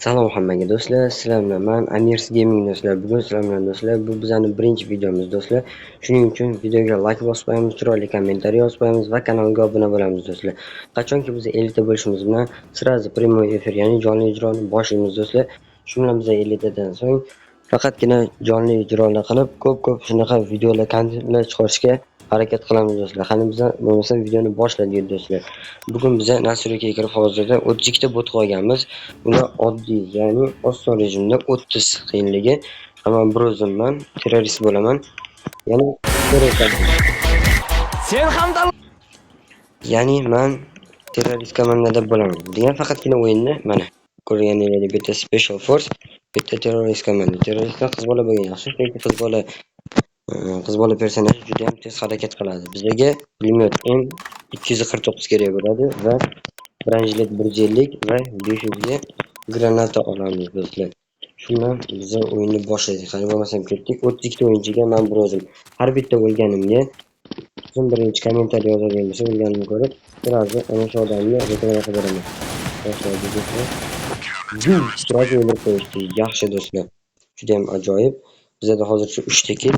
Salom hammaga do'stlar, sizlar bilan man Amirs Gaming do'stlar. Bugun sizlar bilan do'stlar, bu bizning birinchi videomiz do'stlar. Shuning uchun videoga like bosib qo'yamiz, chiroyli kommentariy yozib qo'yamiz va kanalga obuna bo'lamiz do'stlar. Qachonki biz 50 ta bo'lishimiz bilan sразу prямой efir, ya'ni jonli ijroni boshlaymiz do'stlar. Shu bilan biz 50 tadan so'ng faqatgina jonli ijrolar qilib, ko'p-ko'p shunaqa videolar, kontentlar chiqarishga harakat qilamiz do'stlar. Qani biz bo'lmasa videoni boshladik do'stlar. Bugun biz Nasrga kirib hozirda 32 ta bot qo'yganmiz. Ular oddiy, ya'ni oson rejimda 30 qiyinligi. Ammo bir o'zimman, terrorist bo'laman. Ya'ni Sen ham ya'ni men terrorist komandada bo'laman. Degan faqatgina o'yinda mana ko'rganingizdek bitta Special Force, bitta terrorist komanda. Terroristlar qiz bola bo'lgan yaxshi, chunki qiz bola personaj juda ham tez harakat qiladi. Bizga pulemyot M249 kerak bo'ladi va бронежилет 150 va 500 ga granata olamiz do'stlar. Shu bilan biz o'yinni boshladik. Qani bo'lmasam ketdik. 32 ta o'yinchiga men bir o'zim har bitta o'lganimga kim birinchi kommentariy yozadigan bo'lsa, o'lganimni ko'rib, сразу ana shu odamni reklama qilib beraman. Boshladik do'stlar. Сразу o'ldirib qo'yishdi. Yaxshi do'stlar. Juda ham ajoyib. Bizda hozircha 3 ta kill,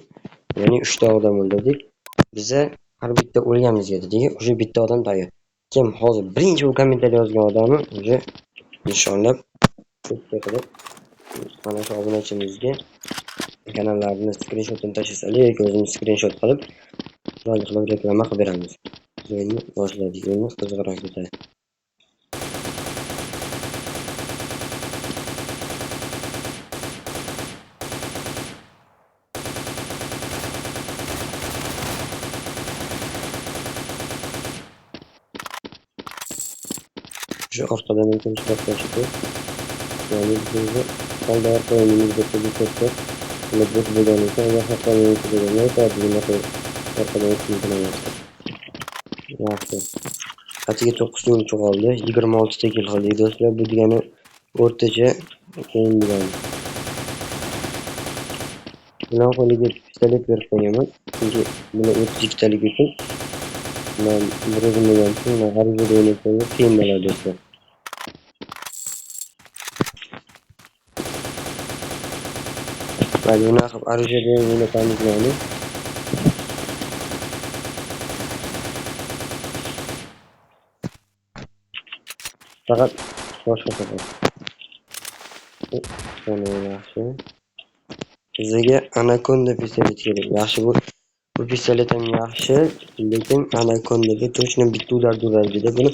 ya'ni 3 ta odam o'ldirdik. Biza har bitta o'lganimizga dedik, уже bitta odam tayyor. Kim hozir birinchi bu kommentariy yozgan odamni уже nishonlab, bitta qilib mana shu obunachimizga kanallarini skrinshotini tashlasak yoki o'zimiz skrinshot qilib, chiroyli qilib reklama qilib beramiz. Biz o'yinni boshladik. O'yinimiz qiziqroq ketadi. Shu orqadan ham kelish boshlashdi. Ya'ni bizni oldi orqa o'yinimiz bitta ko'p. Ular bot bo'lgani uchun agar haqqoniy o'yinchi bo'lganda aytardi, bunaqa orqadan o'tish mumkin emas. Yaxshi. Atigi 9 ta o'yinchi qoldi. 26 ta kill qildik do'stlar. Bu degani o'rtacha o'yin degani. Bilan qo'liga pistolet berib qo'yaman. Chunki buni 32 talik uchun men bir o'zim bo'lganim uchun ular orujiyada o'ynayotganda qiyin bo'ladi do'stlar. Mayli, unaqa qilib orujiyada ham o'ynatamiz ya'ni. Faqat boshqa safar. Yaxshi. Bizga Anaconda pistolet kerak. Yaxshi, bu pistolet ham yaxshi, lekin Anacondaga точно bitta udar uradi. Buni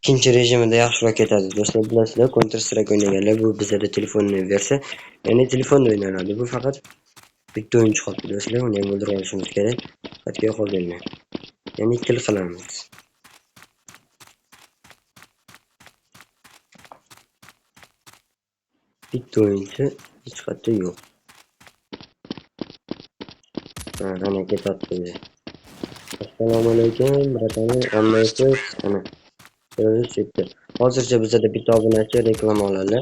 ikkinchi rejimida yaxshiroq ketadi. Do'stlar, bilasizlar, Counter Strike o'ynaganlar, bu bizada telefonni versiya, ya'ni telefonda o'ynaladi. Bu faqat bitta o'yinchi qoldi do'stlar, uni ham o'ldirib olishimiz kerak. Faqatga qolganlar. Ya'ni kill qilamiz. Bitta o'yinchi hech qayerda yo'q. Ana ketyapti. Assalomu alaykum, bratani, qandaysiz? Ana. Terrorist yetdi. Hozircha bizada bitta obunachi reklama oladi.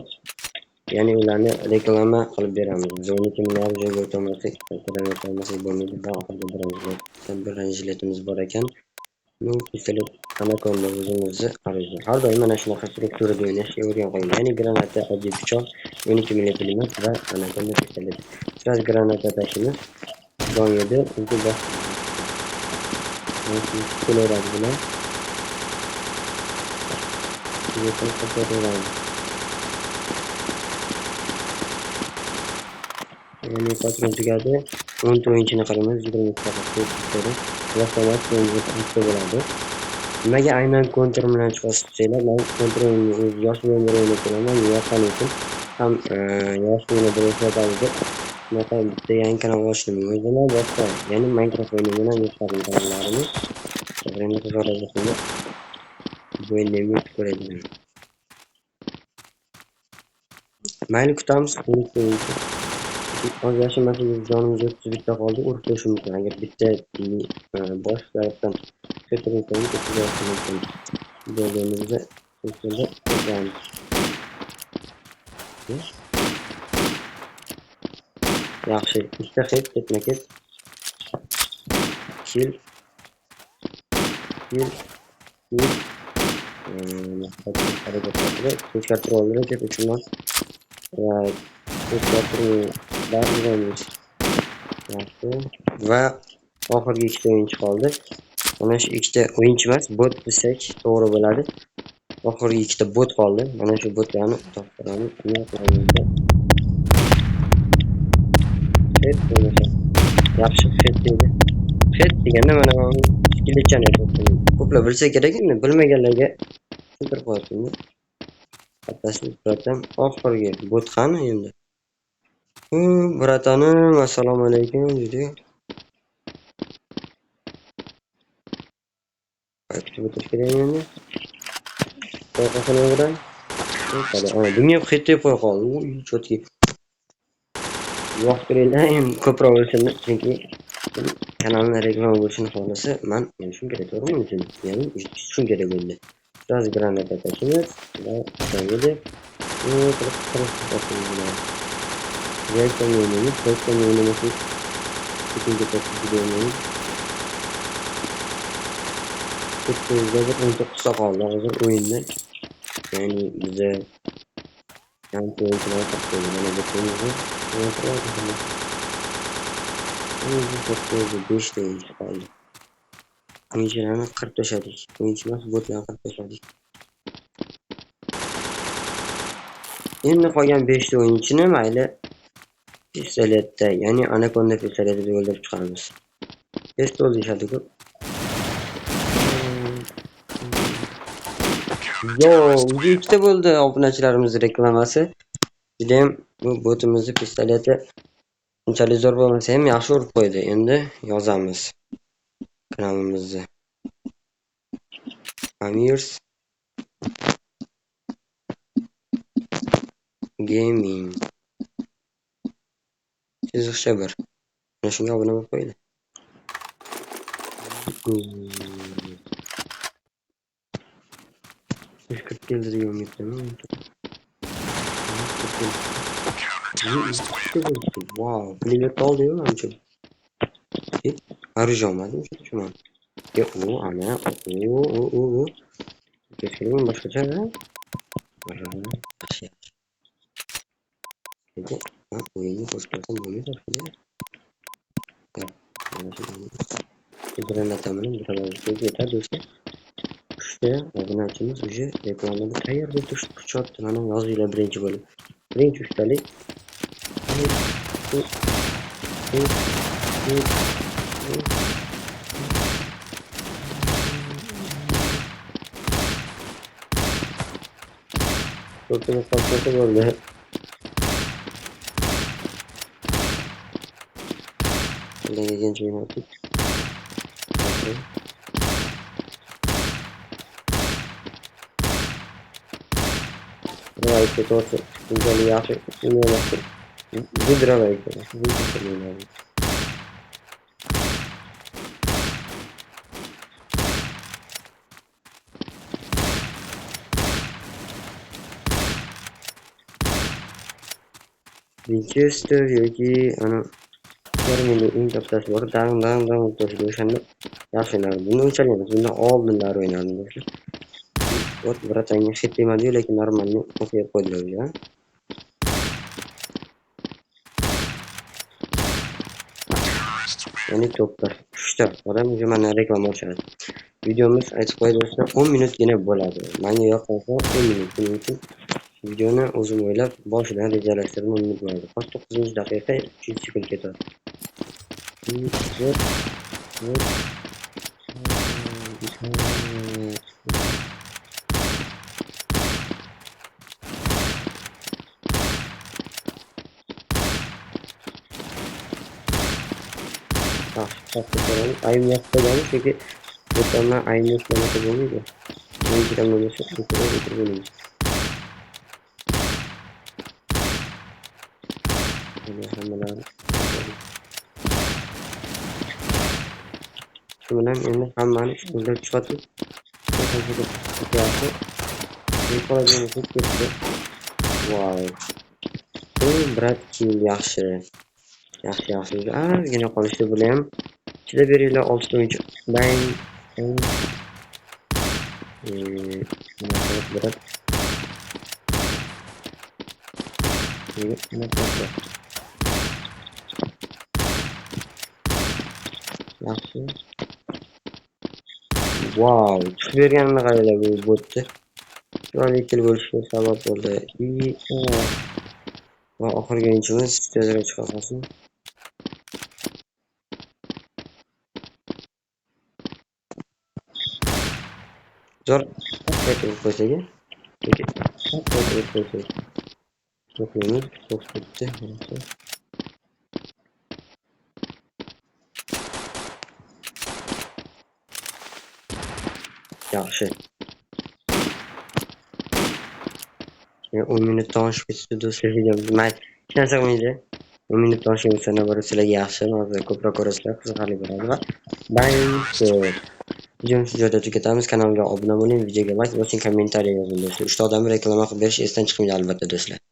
Ya'ni ularni reklama qilib beramiz. Biz 12 milliard joyga o'tolmasak, o'tolmasak bo'lmaydi. Va oxirida bir бронежилетimiz bor ekan. Bu pistolet Anaconda o'zimizni orujiyada. Har doim mana shunaqa strukturada o'ynashga o'rganib qo'ying. Ya'ni granata, oddiy pichoq, 12 millimetrlik va Anaconda pistolet. Sraz granata tashlaymiz. Don yedi, unga bos. Kelaveradi bular. Ya'ni patron tugadi. 10 ta o'yinchini qilamiz, 20 ta bo'ladi. Nimaga aynan Counter bilan chiqasiz desanglar, men Counter o'yinini o'z yoshligimdan beri o'ynab kelaman, yoqqani uchun ham yoshligimdan beri o'ynab deb shunaqa bitta yangi kanal ochdim. O'zim boshqa, ya'ni Minecraft o'yini bilan yoshlarning kanallarini endi qiziqarli bu o'yinni ham yutib ko'radigan. Mayli, kutamiz. Hozir yashamasak jonimiz 31 ta qoldi, urib qo'yishi mumkin. Agar bitta bosh tarafdan ko'tarib mumkin. Bo'lganimizda o'tkazamiz. Yaxshi, ikkita hit ketma-ket. Kill. Kill. Kill. Harakat qilib, tekshirib oldi, deb uchun Va va oxirgi ikkita o'yinchi qoldi. Mana shu ikkita o'yinchi emas, bot desak to'g'ri bo'ladi. Oxirgi ikkita bot qoldi. Mana shu botlarni toptiramiz. Head bo'lmasa yaxshi head deydi. Head deganda mana skeletchani aytyapman. Ko'plar bilsa kerak, endi bilmaganlarga tushuntirib qo'yapman. Bittasi bratan, oxirgi bot qani endi? Bratanim, assalomu alaykum dedi. Kutib o'tirish kerak endi. Bunga ham hit deb qo'ya qoldi. Uy, cho'tki. Yoqtiringlar, endi ko'proq bo'lsin, chunki kanalni reklama bo'lishini xohlasa, men o'ynashim kerak, to'g'rimi? Ya'ni tushim kerak bo'ldi. Biraz granata tashlaymiz va tayyorlaydi. To'qqizta qoldi hozir o'yinda. Ya'ni biza yangi o'yinchilar topdik. Mana bu o'yinni 5ta o'yinchi qoldi. O'yinchilarni qirib tashladik. O'yinchi emas, botlarni qirib tashladik. Endi qolgan 5 ta o'yinchini mayli pistoletda, ya'ni anakonda pistoletida o'ldirib chiqamiz. Pistol deyishadi-ku. Yo, уже ikkita bo'ldi obunachilarimiz reklamasi. Judayam bu botimizni pistoleti unchalik zo'r bo'lmasa ham yaxshi urib qo'ydi. Endi yozamiz kanalimizni. Amirs Gaming. Chiziqcha 1. Mana shunga obuna bo'lib qo'ydi. Kirib keldi degan umiddaman. Wow, pulemyot oldi-yu manimcha. Оружие olmadim, tushunmadim. U, ana, u. Keskirim boshqacha, ha? Yaxshi, yaxshi. O'yinni qo'shib qo'ysam bo'lmaydi, granata bilan birovga yetar do'stlar. Uchta obunachimiz уже reklamada tayyor bo'lib turishdi, kuchyapti. Mana yozinglar birinchi bo'lib. Birinchi uchtalik. To'rtta qolsa bo'ldi. Kelgancha o'ynatdik. Давайте to'rtta unchalik yaxshi o'ynamoqchi. Bu dravaydi. Winchester yoki ana Terminda eng kattasi bor, dang dang dang o'tasiga o'shanda yaxshi o'ynardim. Buni unchalik emas, bundan oldinlari o'ynardim do'stlar. Вот bratanga hit demadi-yu, lekin normalni o'qib qo'ydilar o'zi. Ya'ni top 1. 3ta odam уже mana reklama ochadi. Videomiz aytib qo'yay do'stlar, 10 minutgina bo'ladi. Menga yoqmasa 10 minut. Buning uchun videoni o'zim o'ylab boshidan rejalashtirdim, 10 minut bo'ladi. Hozir 9-daqiqa 3 sekund ketadi. 4 4 Ayim yoqmagan, chunki bu ayim yoqmasa bo'lmaydi. Shu bilan endi hammani o'ldirib chiqadi. Voy. Bu brat kill yaxshi. Yaxshi, yaxshi. Ozgina qolishdi bular ham. Ichida beringlar 6 ta o'yinchi. Bang. Brat. Yaxshi. Wow, chiqib berganini qaranglar bu botni. Chiroyli kill bo'lishiga sabab bo'ldi. Va oxirgi o'yinchimiz tezroq chiqa qolsin. Zo'r qaytib qo'ysak, yoki qaytib qo'ysak. To'qlaymiz, to'q ketdi. Yaxshi. 10 minutdan oshib ketdi do'stlar videomiz. Mayli, hech narsa qilmaydi. 10 minutdan oshib ketsa, nobora sizlarga yaxshi, hozir ko'proq ko'rasizlar, qiziqarli bo'ladi va bye. Videoni shu joyda tugatamiz. Kanalga obuna bo'ling, videoga like bosing, kommentariy yozing do'stlar. 3 ta odamni reklama qilib berish esdan chiqmaydi albatta do'stlar.